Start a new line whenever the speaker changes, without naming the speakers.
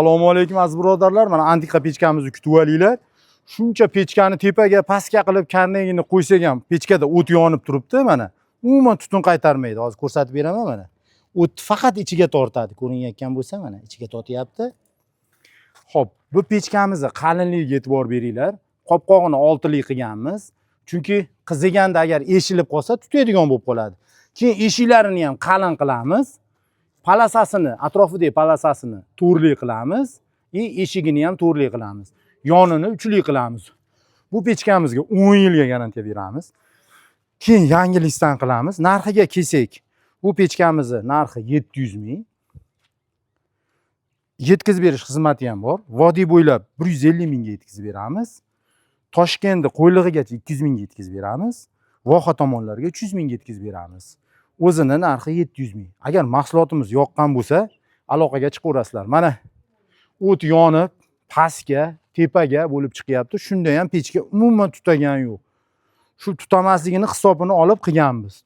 Assalomu alaykum, aziz birodarlar. Mana antiqa pechkamizni kutib olinglar. Shuncha pechkani tepaga, pastga qilib karnagini qo'ysak ham pechkada o't yonib turibdi mana. Umuman tutun qaytarmaydi. Hozir ko'rsatib beraman mana. O't faqat ichiga tortadi. Ko'rinayotgan bo'lsa, mana ichiga tortyapti. Xo'p, bu pechkamizni qalinligiga e'tibor beringlar. Qopqog'ini oltili qilganmiz. Chunki qiziganda agar eshilib qolsa, tutaydigan bo'lib qoladi. Keyin eshiklarini ham qalin qilamiz. Полоса sini, atrofidagi полоса sini to'rtli qilamiz и eshigini ham to'rtli qilamiz. Yonini uchli qilamiz. Bu pechkamizga 10 yilga garantiya beramiz. Keyin yangi лист dan qilamiz. Narxiga kelsak, bu pechkamizni narxi 700 ming. Yetkazib berish xizmati ham bor. Vodiy bo'ylab 150 mingga yetkazib beramiz. Toshkentda Qo'ylig'igacha 200 mingga yetkazib beramiz. Voha tomonlarga 300 mingga yetkazib beramiz. O'zini narxi 700 ming. Agar mahsulotimiz yoqqan bo'lsa, aloqaga chiqaverasizlar. Mana o't yonib, pastga, tepaga bo'lib chiqyapti. Shunda ham pechka umuman tutagani yo'q. Shu tutamasligini hisobini olib qilganmiz.